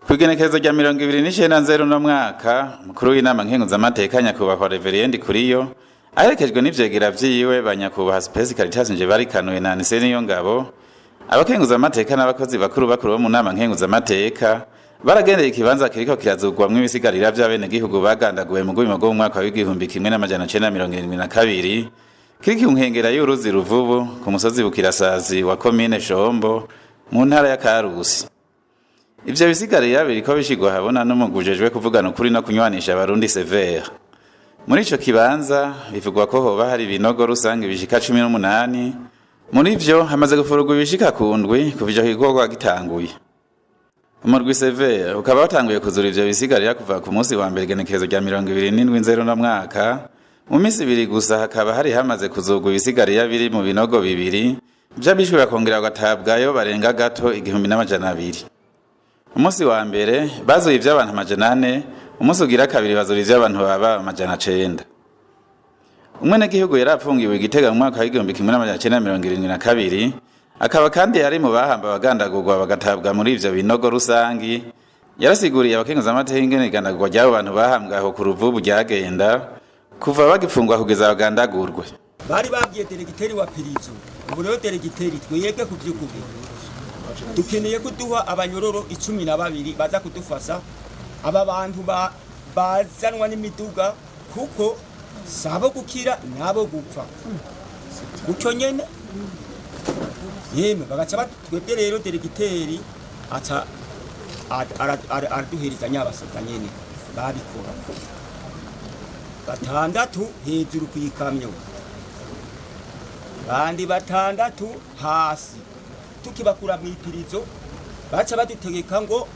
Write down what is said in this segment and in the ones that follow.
Kw'igenekerezo rya 29 nzero uno mwaka, umukuru w'inama nkenguzamateka nyakubahwa Reverien Kuriyo aherekejwe n'ivyegera vyiwe ba nyakubahwa Space Caritas Njebarikanuye na Anise Niyongabo, abakenguzamateka n'abakozi bakuru bakuru bo mu nama nkenguzamateka baragendeye ikibanza kiriko kirazugwamwo ibisigarira vy'abenegihugu bagandaguwe mu rwimo rwo mu mwaka w'1972 kiri ku nkengera y'uruzi Ruvubu ku musozi Bukirasazi wa komine Shombo mu ntara ya Karusi. Ivyo bisigarira biriko bishigwa habona n'umugwi ujejwe kuvugana ukuri no kunywanisha abarundi Severe. Muri ico kibanza bivugwa ko hoba hari ibinogo rusange bishika 18, muri vyo hamaze gufurugwa ibishika ku ndwi kuva ico gikorwa gitanguye. Umurwi Severe ukaba watanguye kuzura ivyo bisigarira kuva ku munsi wa mbere igenekerezo rya 27 nzero no mwaka. Mu minsi ibiri gusa hakaba hari hamaze kuzugwa ibisigarira biri mu binogo bibiri vy'abishwe bakongera bagatabwayo barenga gato 1200. Umunsi wa mbere bazuye ivy'abantu 400, umunsi ugira kabiri bazura ivy'abantu baba 900. Umwenegihugu yari apfungiwe i Gitega mu mwaka w'1972, akaba kandi yari mu bahamba abagandagurwa bagatabwa muri ivyo binogo rusangi. Yarasiguriye abakenguzamateka ingene igandagurwa ry'abo bantu bahambwe aho ku Ruvubu ryagenda kuva bagifungwa kugeza bagandagurwe. Bari babwiye deregiteri wa pirizo, ubu rero deregiteri twebwe ku vy'ukuri dukeneye kuduha abanyororo 12 baza kudufasha aba bantu bazanwa n'imiduga, kuko sabo gukira nabo gupfa gutyo nyene. Yemwe bagaca twebwe rero deregiteri aca araduhereza nyabasoka nyene babikora batandatu hejuru kw'ikamyo, bandi batandatu hasi. Tukibakura mw'ipirizo baca badutegeka ngo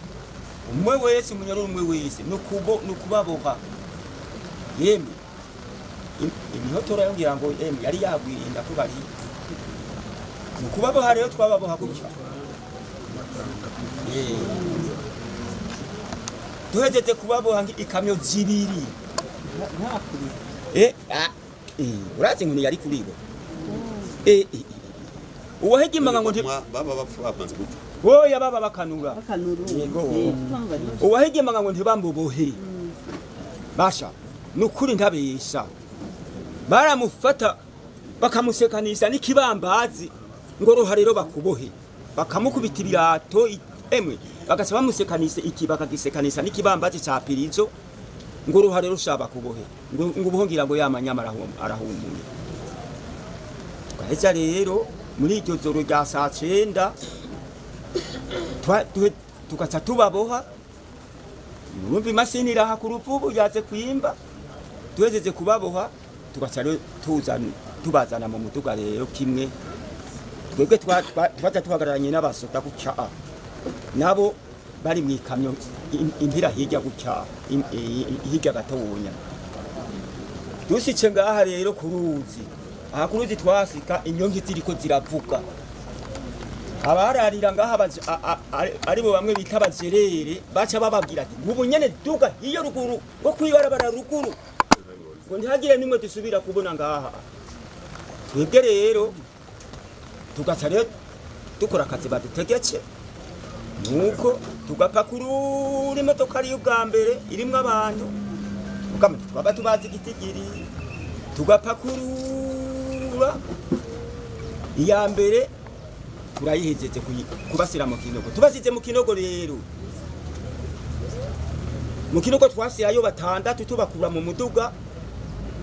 umwe wese umunyororo umwe wese nukubaboha. Yemwe imihotora yongira ngo yemwe yari yagwirinda ko bari nukubaboha. Rero twababoha gutyo, duhejeje kubaboha ikamyo zibiri. Urazi inkoni yari kuribo. Uwahegimanga ngo baba bapfa bamaze gupfa. Oya baba bakanura. Yego. Uwahegimanga ngo ntibambobohe. Basha nukuri ntabesha. Baramufata bakamusekanisha n'ikibambazi ngo roha rero bakubohe. Bakamukubita ibirato emwe bagaca bamusekanisha iki bakagisekanisa n'ikibambazi ca pirizo ngo roha rero shaba kubohe. Ngo ubuhongira ngo yamanyama arahumuye. Gaheza rero muri iryo joro rya saa 9 tugaca tubaboha. Urumva imashini iraha ku Ruvubu yaze kwimba. Duhejeje kubaboha tugaca tubazana mu muduga rero kimwe. Twebwe twaca tuhagararanye n'abasota guca nabo bari mu ikamyo impira hirya guca hirya gatonya. Dushitse ngaha rero ku ruzi, aha ku ruzi twasika inyongi ziriko ziravuga. Abararira ngaha aribo bamwe bita abajerere baca bababwira ati ubu nyene duga iyo ruguru ngo kwibarabara ruguru ngo ntihagire nimwe dusubira kubona ngaha. Twebwe rero tugaca rero dukora akazi badutegetse, nuko tugapakurura imodoka ari ubwa mbere irimwo abantu twaba tubazi igitigiri, tugapakurura iya mbere turayihejeje kubasira mu kinogo. Tubasize mu kinogo rero, mu kinogo twasirayo batandatu tubakura mu muduga.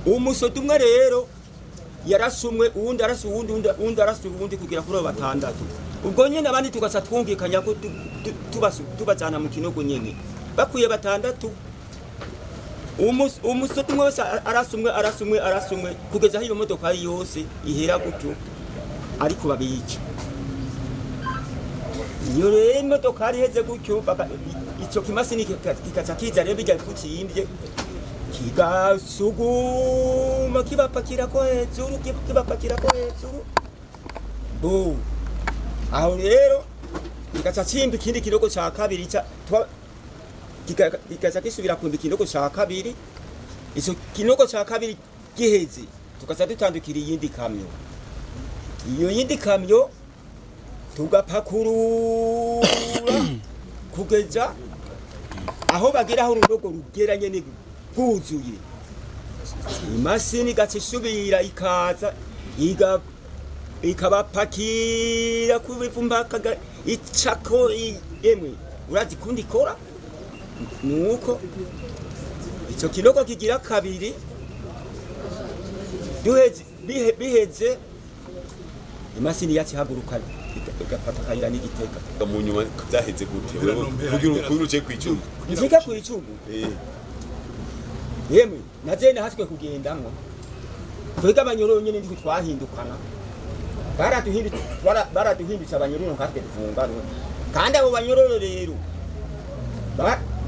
Umusodo umwe rero yarasumwe, uwundi arasa uwundi, uwundi arasa uwundi kugira kuri abo batandatu. Ubwo nyene abandi tugaca twumvikanya ko tubajana mu kinogo nyene bakwiye batandatu. Umusodo umwe wese arasumwe arasumwe arasumwe kugeza aho iyo modoka yose ihera gutyo, ariko babica. Iyo rero imodoka iheze gutyo, ico kimashini kikaca kiza rero bijya kutsimbye kigasuguma kibapakira ko hejuru, kibapakira ko hejuru. Bo aho rero kikaca cimba ikindi kinogo ca kabiri, kikaca kisubira kumba ikinogo ca kabiri. Ico kinogo ca kabiri giheze tukaca dutandukira iyindi kamyo. Iyo yindi kamyo tugapakurura kugeza Aho bagera aho urunogo rugera nyene rwuzuye, imashini igaca isubira ikaza ikabapakira ku bivu mpaka icako. Emwe, urazi kundi ikora nuko ico kinogo kigira kabiri duheze biheze, imashini yacu ihaguruka igafata akayira n'igitega. Mu nyuma byaheze gute kugira uce kw'icumu? Nzika kw'icumu. Yemwe, naje nahatswe kugendamwo. Twebwe abanyororo nyene ndiko twahindukana, baraduhindutse abanyororo nkatwe dufunganwe. Kandi abo banyororo rero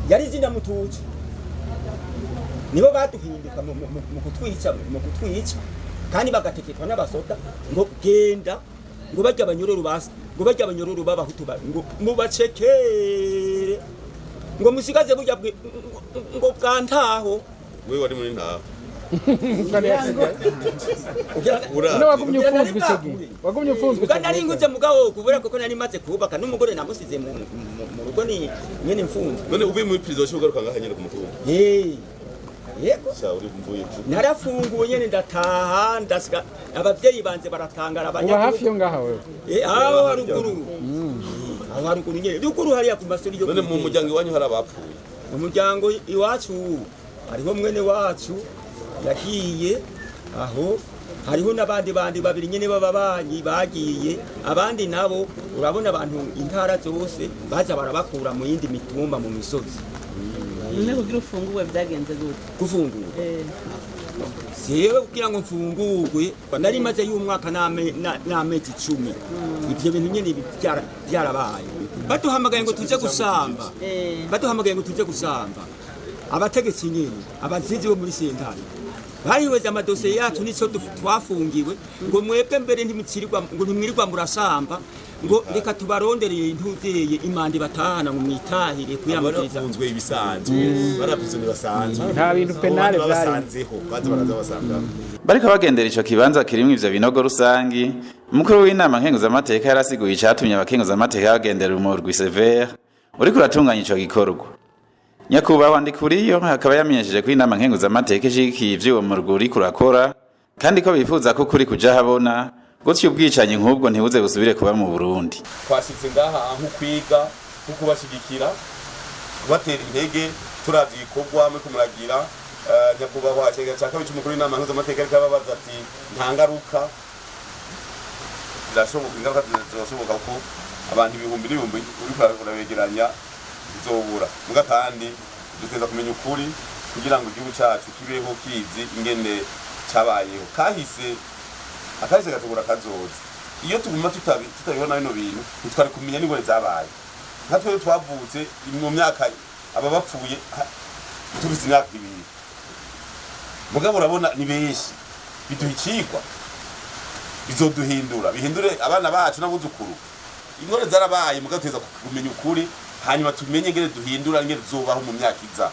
yari izina mututsi, nibo baduhinduka mu kutwica, kandi bagategekwa n'abasoda ngo genda ngo barya abanyororo basi, ngo barya abanyororo b'abahutu ngo mubacekere, ngo musigaze burya ngo bwa ntaho. Wewe wari muri ntaho? None wagumye ufunzwe ico gihe? Wagumye ufunzwe ico Ubwo nari gihe? nguze mugabo kubera kuko nari maze kubaka n'umugore namusize mu rugo, ni nyene mfunzwe. None uvuye muri prison waciye ugaruka ngaha nyene ku mutumba? Eh, yego. Sha uri mvuye ku Narafunguye nyene ndataha, ndasika abavyeyi banje baratangara. Uba hafi yo ngaha wewe? Eh, aho haruguru, aho haruguru nyene, ruguru hariya ku masuri yo. None mu muryango iwanyu hari abapfuye? Mu muryango iwacu hariho mwene wacu yagiye aho, hariho n'abandi bandi babiri nyene b'ababanyi bagiye. Abandi nabo urabona abantu intara zose baza barabakura mu yindi mitumba mu misozi. None kugira ufungurwe byagenze gute? Gufungurwa? Sewe kugira ngo mfungurwe nari maze y'umwaka n'amezi 10. Ivyo bintu nyene byarabaye, baduhamagaye ngo tuze gusamba. Baduhamagaye ngo tuze gusamba, abategetsi nyene abazizi bo muri sentare barihweza amadosiye yacu n'ico twafungiwe, ngo mwebwe mbere ntimucirirwa, ngo ntimwirirwa murasamba, ngo reka tubarondereye intuzeye imanda batahana ngo mwitahire kuyamagiriza. Barafunzwe ibisanzwe, baraprisonniers basanzwe. Nta bintu pénal vyari. Basanzeho baza baraza basanga. Bariko bagendera ico kibanza kirimwo ivyo binogo rusangi, umukuru w'inama nkenguzamateka yarasiguye icatumye abakenguzamateka bagendera umurwi CVR uriko uratunganya ico gikorwa. Nyakubahwa Ndikuriyo akaba yamenyesheje ko inama nkenguzamateka ishigikiye ivy'uwo murwi uriko urakora, kandi ko bifuza ko ukuri kuja habona, gutyo ubwicanyi nk'ubwo ntibuze busubire kuba mu Burundi. Twashitse ngaha nko kwiga, nko kubashigikira, kubatera intege, turavye ibikorwa muriko muragira. Nyakubahwa cegera ca kabiri c'umukuru w'inama nkenguzamateka ariko ababaza ati nta ngaruka zirashoboka? Ingaruka zirashoboka ko abantu ibihumbi n'ibihumbi uriko urabegeranya bizobura muga, kandi duteza kumenya ukuri kugira ngo igihugu cacu kibeho kizi ingene cabayeho kahise. Akahise gategura kazoza. Iyo tuguma tutabibona bino bintu, ntitwari kumenya n'ingore zabaye. Nka twebwe twavutse mu myaka aba bapfuye tufise imyaka 2, mugabo urabona ni benshi. Biduha icigwa, bizoduhindura, bihindure abana bacu n'abuzukuru. Ingore zarabaye, mugabo tuza kumenya ukuri, hanyuma tumenye ingene duhindura, ingene tuzobaho mu myaka iza.